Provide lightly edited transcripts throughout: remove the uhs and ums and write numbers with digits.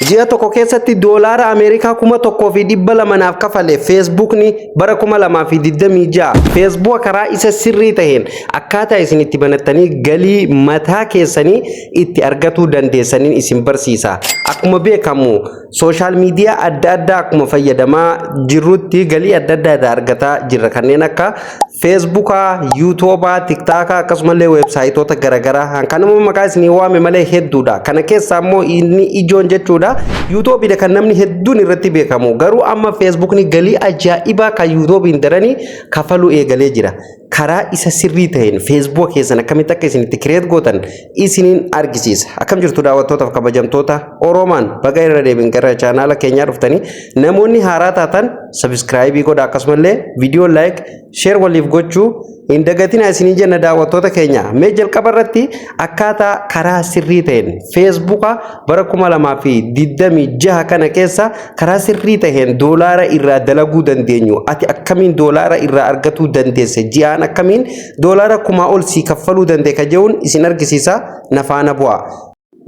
Ji'a tokko keessatti doolaara Ameerikaa 1200 naaf kafale Feesbuukni bara 2026. Feesbuuka karaa isa sirrii taheen akkaataa isin itti banattanii galii mataa keessanii itti argatuu dandeessaniin isin barsiisa. Akkuma beekamu, social media adda addaa akkuma fayyadamaa jirrutti galii adda addaa irraa argataa jirra. Kanneen akka Feesbuukaa, Yuutuubaa, Tiktaakaa, akkasumallee weebsaayitoota garaagaraa kanuma maqaa isinii waame malee hedduudha. Kana keessaa immoo inni ijoon jechuudha Yuutuubiidha, kan namni hedduun irratti beekamu. Garuu amma Feesbuukni galii ajaa'ibaa kan Yuutuubiin daranii kafaluu eegalee jira. Karaa isa sirrii ta'een Feesbuuk keessan akkamitti akka isin itti create gootan isiniin argisiisa. Akkam jirtu, daawwattootaaf kabajamtoota Oroomaan? Baga irra deebiin gara chaanaala keenyaa dhuftanii, namoonni haaraa taatan subscribe godha, akkasumallee viidiyoo like, share waliif gochuu hin dagatina isinii jenna. Daawwattoota keenya, mee jalqaba irratti akkaataa karaa sirrii ta'een Feesbuuka bara 2026 kana keessa karaa sirrii ta'een doolaara irraa dalaguu dandeenyu, ati akkamiin doolaara irraa argatuu dandeesse, ji'aan akkamiin doolaara 1000 ol sii kaffaluu danda'e ka jehuun isin argisiisa. Nafaana bu'a.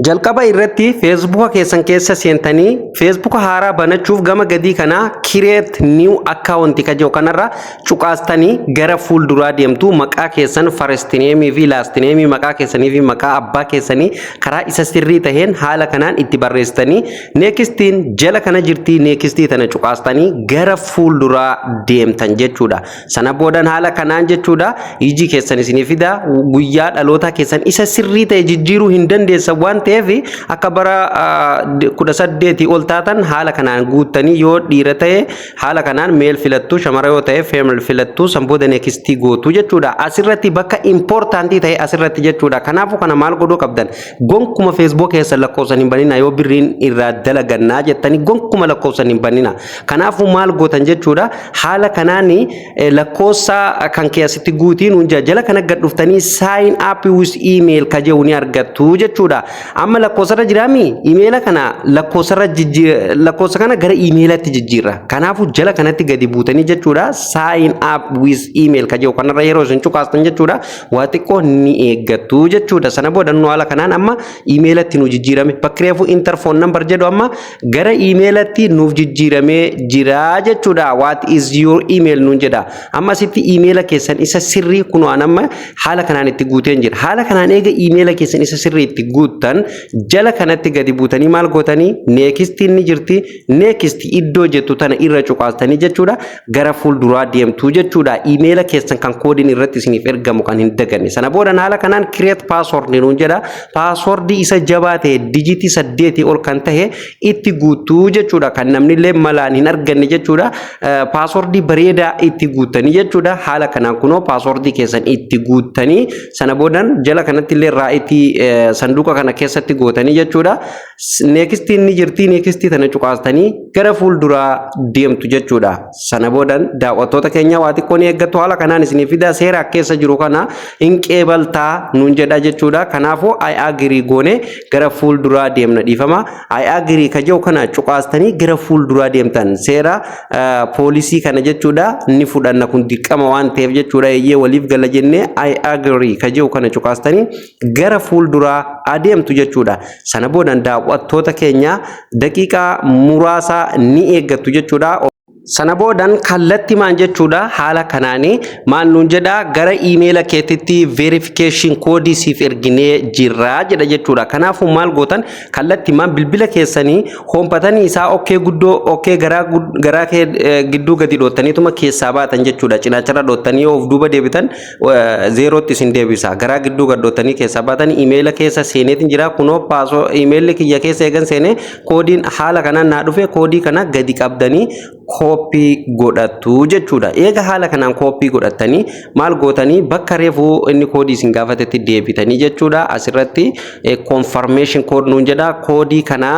Jalqaba irratti Feesbuuka keessan keessa seentanii Feesbuuka haaraa banachuuf gama gadii kanaa "Create new account" ka jedhu kanarra cuqaastanii gara fuulduraa deemtu. Maqaa keessan, first name fi last name, maqaa keessanii fi maqaa abbaa keessanii karaa isa sirrii taheen haala kanaan itti barreessitanii, nextiin jala kana jirtii, nextii tana cuqaastanii gara fuulduraa deemtan jechuudha. Sana boodan haala kanaan jechuudha ijji keessan isinii fida. Guyyaa dhaloota keessan isa sirrii ta'e jijjiiruu hin dandeessan waan ta'eef, akka bara 18 ol taatan haala kanaan guuttanii, yoo dhiira ta'e haala kanaan male filattu, shamara yoo ta'e female filattu. San booda nextii gootu jechuudha. Asirratti bakka importantii ta'e asirratti jechuudha. Kanaafuu kana maal godhuu qabdan? Gonkuma Feesbuuk keessa lakkoofsan hin banina. Yoo birriin irraa dalagannaa jettanii, gonkuma lakkoofsan hin banina. Kanaafuu maal gootan jechuudha? Haala kanaan lakkoofsa kan keessatti guutiin hunjaa jala kana gad dhuftanii "Sign up with email" ka jedhu ni argattu jechuudha. Amma lakkoofsarra jiraami, imeela kana lakkoofsarra, lakkoofsa kana gara imeelatti jijjiirra. Kanaafuu jala kanatti gadi buutanii jechuudha "Sign up with email" ka jedhu kanarra yeroo isin cuqaastan jechuudha, waa xiqqoo ni eeggattu jechuudha. Sana booda nu haala kanaan amma imeelatti nu jijjiirame. Bakki reefu "Enter phone number" jedhu amma gara imeelatti nuuf jijjiiramee jira jechuudha. "What is your email?" nuun jedha. Amma asitti imeela keessan isa sirrii kunoo amma haala kanaan itti guuteen jira. Haala kanaan eega imeela keessan isa sirrii itti guuttan, jala kanatti gadi buutanii maal gootanii? Nextiin ni jirti. Next iddoo jettu tana irra cuqaastanii jechuudha gara fuulduraa deemtu jechuudha. Imeela keessan kan koodiin irratti isiniif ergamu kan hin daganne. Sana booda haala kanaan "Create password" nuun jedha. Passwordii isa jabaa ta'e, dijitii 8 ol kan ta'e itti guutuu jechuudha, kan namni illee malaan hin arganne jechuudha. Passwordii bareedaa itti guuttanii jechuudha. Haala kanaan kunoo passwordii keessan itti guuttanii, sana boodan jala kanatti illee rightii sanduuqa kana keessatti gootanii jechuudha. Nextiin ni jirti, nextii tana cuqaastanii gara fuulduraa deemtu jechuudha. Sana boodan, daawwattoota keenya, waa xiqqoo ni eeggattu. Haala kanaan isinii fida. Seera keessa jiru kana hin qeebaltaa nuun jedha jechuudha. Kanaafuu "I agree" goone gara fuulduraa deemna. Dhiifama, "I agree" ka jedhu kana cuqaastanii gara fuulduraa deemtan. Seera poolisii kana jechuudha ni fudhanna, kun dirqama waan ta'eef jechuudha. Eeyyee, waliif gala jennee "I agree" ka jedhu kana cuqaastanii gara fuulduraa adeemtu jechuudha. Sana boodan, daawwattoota keenya, daqiiqaa muraasa ni eeggattu jechuudha. Sana boodan kallattii maan jechuudha, haala kanaanii maal nuun jedha? Gara iimeela keetitti verification koodii siif erginee jirra jedha jechuudha. Kanaafuu maal gootan? Kallattii maan bilbila keessanii hoompatanii isaa okkee guddoo okkee garaa garaa kee gidduu gadi dhoottaniituma keessaa baatan jechuudha. Cinaacharra dhoottanii yoo of duuba deebitan zeerootti isin deebisa. Garaa gidduu gad dhoottanii keessaa baatan. Iimeela keessa seeneetiin jira. Kunoo paasoo iimeelli kiyya keessa eegan seenee, koodiin haala kanaan naa dhufe. Koodii kana gadi qabdanii copy godhattu jechuudha. Eega haala kanaan copy godhattanii maal gootanii? Bakka reefuu inni koodii isin gaafatetti deebitanii jechuudha. Asirratti "Confirmation code" nuun jedha. Koodii kana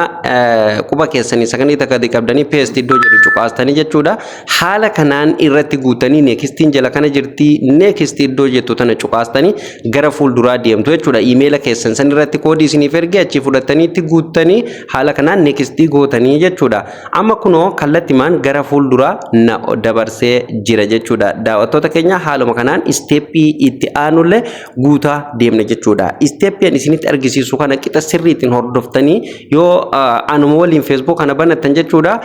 quba keessanii sakandii takka gadi qabdanii "Paste" iddoo jedhu cuqaastanii jechuudha. Haala kanaan irratti guutanii, nextiin jala kana jirti, next iddoo jettu tana cuqaastanii gara fuulduraa deemtu jechuudha. Iimeela keessan san irratti koodii isiniif erge achi fudhattanii itti guuttanii, haala kanaan nextii gootanii jechuudha. Amma kunoo kallattimaan gara fuulduraa fuulduraa na dabarsee jira jechuudha. Daawwattoota keenya, haaluma kanaan step itti aanullee guutaa deemna jechuudha. Step ani isinitti argisiisu kana qixa sirriitiin hordoftanii yoo anuma waliin Facebook kana banattan jechuudha.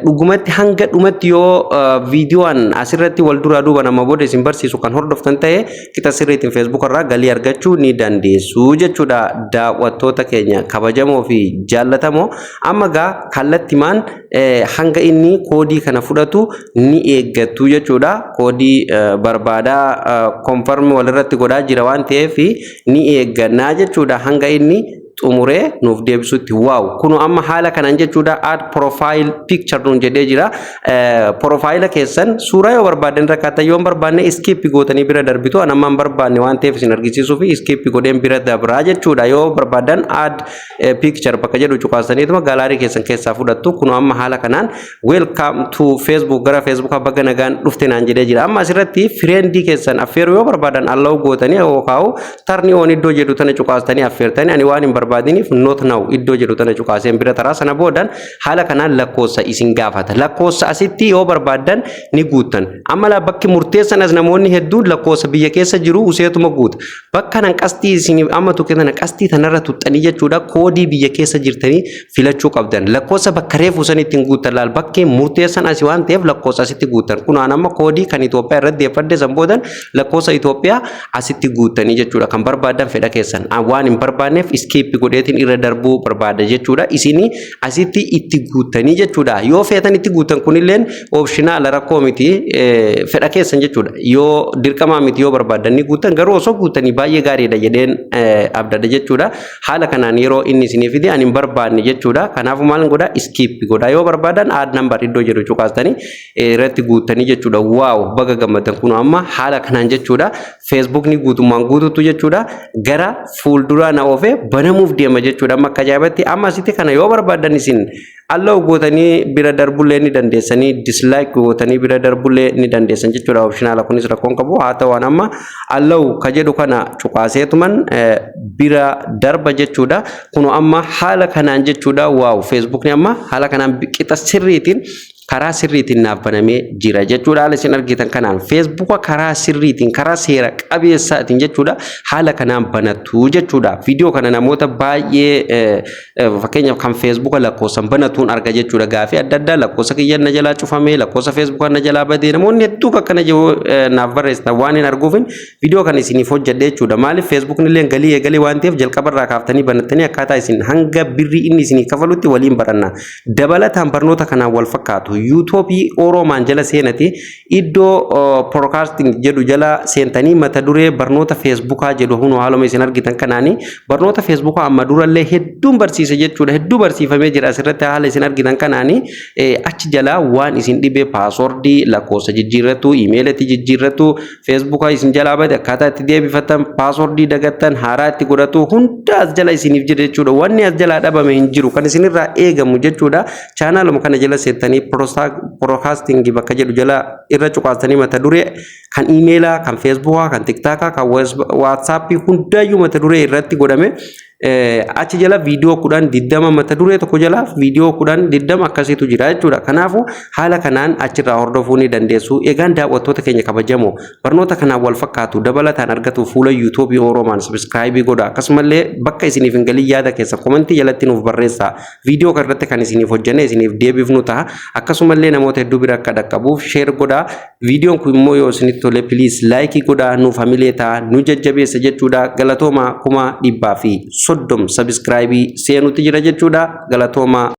Dhugumatti hanga dhumatti yoo viidiyoon asirratti wal duraa duuba nama booda isin barsiisu kan hordoftan ta'e, qixa sirriitiin Facebook irraa galii argachuu ni dandeessu jechuudha. Daawwattoota keenya kabajamoo fi jaallatamoo, amma gaa kallattimaan hanga inni koodii kana fudhatu ni eeggattu jechuudha. Koodii barbaadaa confirm walirratti godhaa jira waan ta'eef ni eeggannaa jechuudha hanga inni xumuree nuuf deebisutti. Wow, kunu amma haala kanaan jechuudha, "Add profile picture" nuun jedhee jira. Profile keessan suuraa yoo barbaadan rakkaatan, yoo hin barbaanne skip gootanii bira darbitu. An amma hin barbaanne waan ta'eef isin argisiisuu fi skip godheen bira dabraa jechuudha. Yoo barbaadan "Add picture" bakka jedhu cuqaasaniituma gallery keessan keessaa fudhattu. Kunu amma haala kanaan "Welcome to Facebook", gara Facebook baga nagaan dhufte naan jedhee jira. Amma asirratti friend keessan affeeruu yoo barbaadan allow gootanii yookaan "Turn on" iddoo jedhu tana cuqaastanii affeertanii, ani waan hin barbaadiniif "Not now" iddoo jedhu tana cuqaaseen bira taraa. Sana boodan haala kanaan lakkoofsa isin gaafata. Lakkoofsa asitti yoo barbaaddan ni guuttan. Amma laa bakki murteessan as namoonni hedduun lakkoofsa biyya keessa jiru useetuma guuta. Bakka nan qastii isin amma tuqe tana, qastii tanarra tuxxanii jechuudha, koodii biyya keessa jirtanii filachuu qabdan. Lakkoofsa bakka reefu san ittiin guuttan. Laal, bakkee murteessan asi waan ta'eef lakkoofsa asitti guuttan. Kun aan amma koodii kan Itoophiyaa irratti deeffadde. San boodan lakkoofsa Itoophiyaa asitti guuttanii jechuudha. Kan barbaadan fedha keessan, waan hin barbaanneef skip godheetiin irra darbuu barbaada jechuudha. Isinii asitti itti guuttanii jechuudha. Yoo feetan itti guuttan, kunilleen optional, rakkoo miti, fedha keessan jechuudha. Yoo dirqamaa miti, yoo barbaadan ni guuttan, garuu osoo guuttanii baay'ee gaariidha jedheen abdadha jechuudha. Haala kanaan yeroo inni isinii fide ani hin barbaanne jechuudha. Kanaafuu maal godha? Skip godha. Yoo barbaadan "Add number" iddoo jedhu cuqaastanii irratti guuttanii jechuudha. Wow, baga gammaddan. Kun amma haala kanaan jechuudha. Feesbuukni guutummaan guututu jechuudha. Gara fuulduraa na oofee banamuuf deema jechuudha. Amma akka ajaa'ibatti amma asitti kana yoo barbaadan isin allow gootanii bira darbullee ni dandeessanii, dislike gootanii bira darbullee ni dandeessan jechuudha. Optional, kunis rakkoon qabu. Haa ta'u, amma "Allow" ka jedhu kana cuqaaseetuman bira darba jechuudha. Kun amma haala kanaan jechuudha. Wow, Feesbuukni amma haala kanaan qixa sirriitiin, karaa sirriitiin naaf banamee jira jechuudha. Haala isin argitan kanaan Feesbuuka karaa sirriitiin, karaa seera qabeessaatiin jechuudha, haala kanaan banattu jechuudha. Viidiyoo kana namoota baay'ee, fakkeenyaaf kan Feesbuuka lakkoofsan banatuun arga jechuudha. Gaafii adda addaa, lakkoofsa kiyya na jalaa cufamee, lakkoofsa Feesbuuka na jalaa badee, namoonni hedduu akkana jiru naaf barreessitan waan hin arguufin viidiyoo kana isiniif hojjedhe jechuudha. Maaliif? Feesbuukni illee galii eegalee waan ta'eef jalqabarraa kaaftanii banattanii akkaataa isin hanga birrii inni isinii kafalutti waliin baranna. Dabalataan barnoota kanaan wal fakkaatu Yuutuubii Oroomaan jala seenati, iddoo "Broadcasting" jedhu jala seentanii mata duree barnoota Feesbuukaa jedhu hunoo haaluma isin argitan kanaanii barnoota Feesbuukaa amma durallee hedduun barsiise jechuudha. Hedduu barsiifamee jira asirratti. Haala isin argitan kanaanii achi jalaa waan isin dhibee, password, lakkoofsa jijjiirratu, iimeelatti jijjiirratu, Feesbuukaa isin jalaa bade akkaataa itti deebifatan, password dagattan haaraa itti godhatu, hunda as jala isiniif jira jechuudha. Wanni as jalaa dhabame hin jiru. Kan isinirraa eegamu jechuudha, chaanaaluma kana jala seentanii "Broadcasting" bakka jedhu jala irra cuqaastanii mata duree kan iimeelaa, kan Feesbuukaa, kan Tiktaakaa, kan Waatsaappii hundaayyuu mata duree irratti godhame achi jala viidiyoo 10 20, mata duree tokko jala viidiyoo 10 20 akkasiitu jira jechuudha. Kanaafuu haala kanaan achirraa hordofuu ni dandeessu. Egaan daawwattoota keenya kabajamoo, barnoota kanaan wal fakkaatu dabalataan argatu fuula Yuutuubii Oroomaan subscribe godha. Akkasumallee bakka isiniif hin galin yaada keessa comment jalatti nuuf barreessaa. Viidiyoo kanarratti kan isiniif hojjenne isiniif deebifnu ta'a. Akkasumallee namoota hedduu bira akka dhaqqabuuf share godha. Viidiyoon kun immoo yoo isinitti tole, please like godhaa, nuuf hamilee ta'a, nu jajjabeessa jechuudha. Galatooma. 130,000 subscribe seenutti jira jechuudha. Galatooma.